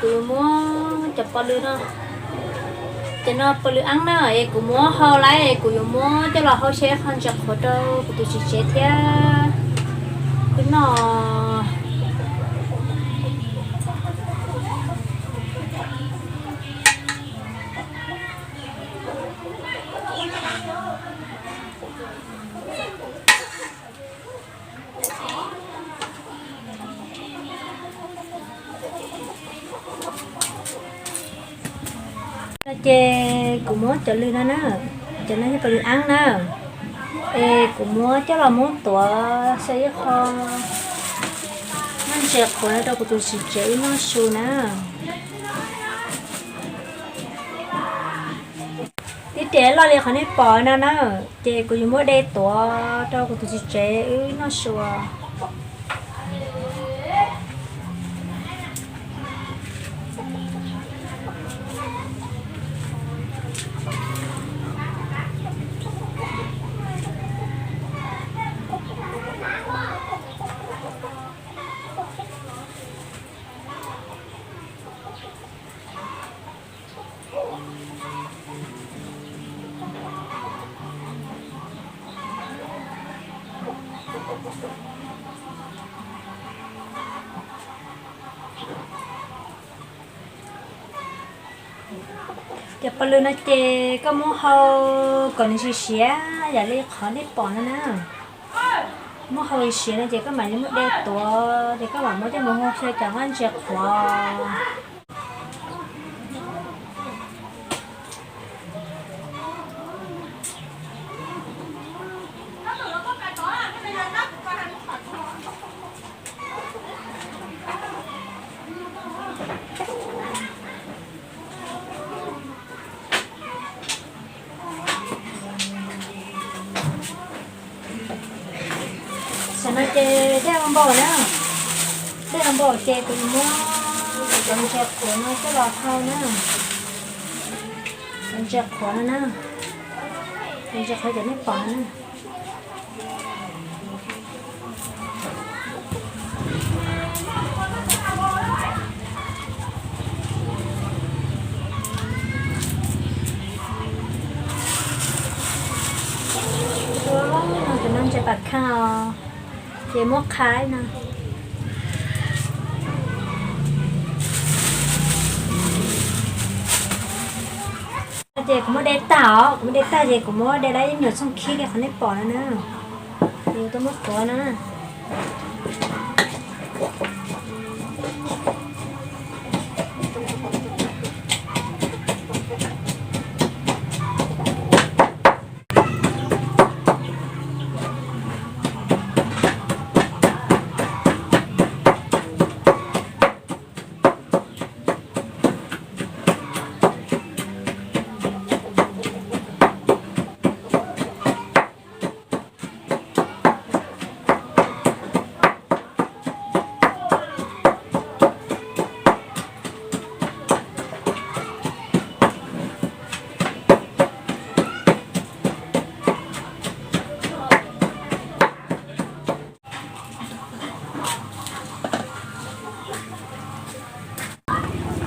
Kuv yuav muab cov pov lw no, cov no pov lw eeb na, es kuv muab hau lawm es kuv yuav muab coj los hau xyaw ib qho ntses qhuav rau kuv tus txiv tsev thiab. Wb noj. No ces kuv muab cov lw no na, cov no yog pov lw eeb na, es kuv muab coj los muab tuav xyaw ib qho noj ntses qhuav no rau kuv tus txiv tsev wb noj su na. Ib tes loj li qhov nej pom no na, ces kuv yuav muab de tuav rau kuv tus txiv tsev wb noj su. Cov pov lw no ces koj muab hau kom nws siav siav yam li qhov nej pom no na. Muab hau siav no ces koj mam li muab de tuav, ces koj mam muab coj mus hau xyaw cov noj ntses qhuav. Tam no ces dej npaum na, dej npaum ces kuv muab cov ntses qhuav no coj los hau na. Cov ntses qhuav no na, cov ntses qhuav cov nej pom no na. Cov no ntses pam khaj os, ces muab qhaib no. Ces kuv muab de tag os, kuv muab de tag ces kuv muab de lawm ib nyuag txooj khib li qhov nej pom no na. Ces tuaj muab tuav no na.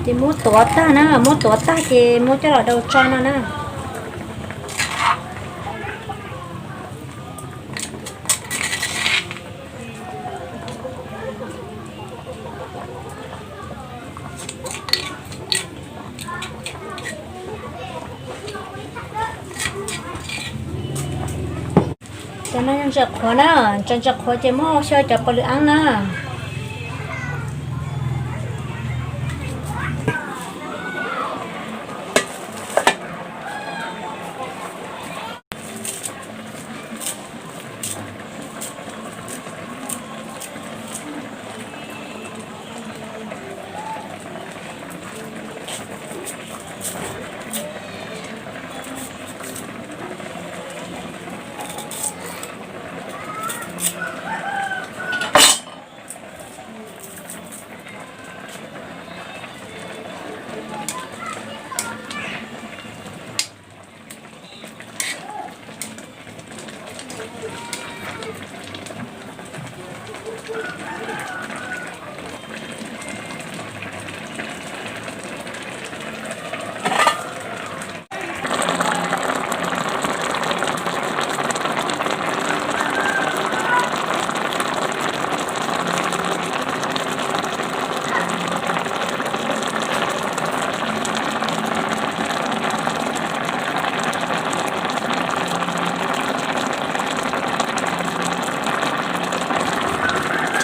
Ces muab tuav tag na, muab tuav tag ces muab coj los rau tso no na. Cov no yog ntses qhuav na, cov ntses qhuav ces muab hau xyaw cov pov lw eeb na.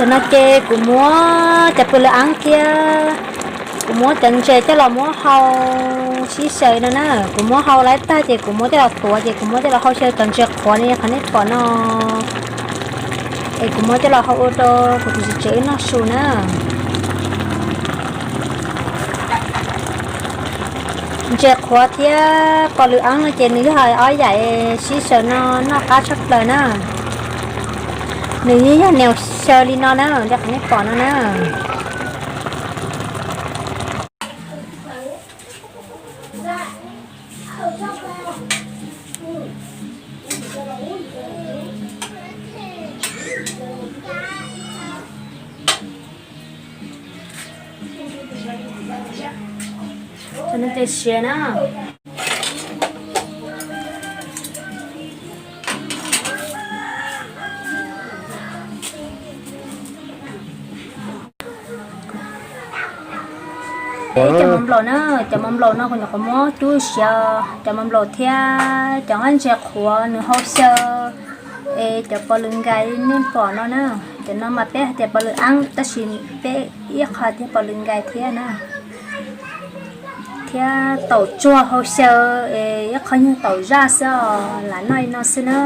Tam no ces kuv muab cov pw lw aab thiab kuv muab cov ntses coj los muab hau sib xyaw no na. Kuv muab hau laib tag ces kuv muab coj los tuav ces kuv muab coj los hau xyaw cov ntses qhuav no qhov nej pom no. Es kuv muab coj los hau ua rau kuv tus txiv tsev wb noj su na. Ntses qhuav thiab pos lw aab no ces nws yog ob yam sib xyaw no noj qab tshaj plaws na. Nws yeej yog niam xyaw li no na, li qhov nej pom no na. Cov no ces siav na. Ib cov mov nplaum na, cov mov nplaum no kuv nyuam qhuav muab cub siav, cov mov nplaum thiab cov nqaij ntses qhuav nws hau xyaw, es cov pos lw nkais nej pom no na, cov no mas peb hais tias pos lw aab tab sis peb ib qho tias pos lw nkais thiab na. Thiab taum tsuag hau xyaw, es ib qho nyuag taum zaj xwb os, lam noj li no xwb na,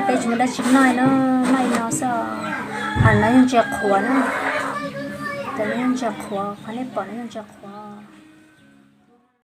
peb tsis muaj dab tsi noj na, noj li no xwb os. Hos no yog ntses qhuav na, cov no yog ntses qhuav, qhov nej pom no yog ntses qhuav.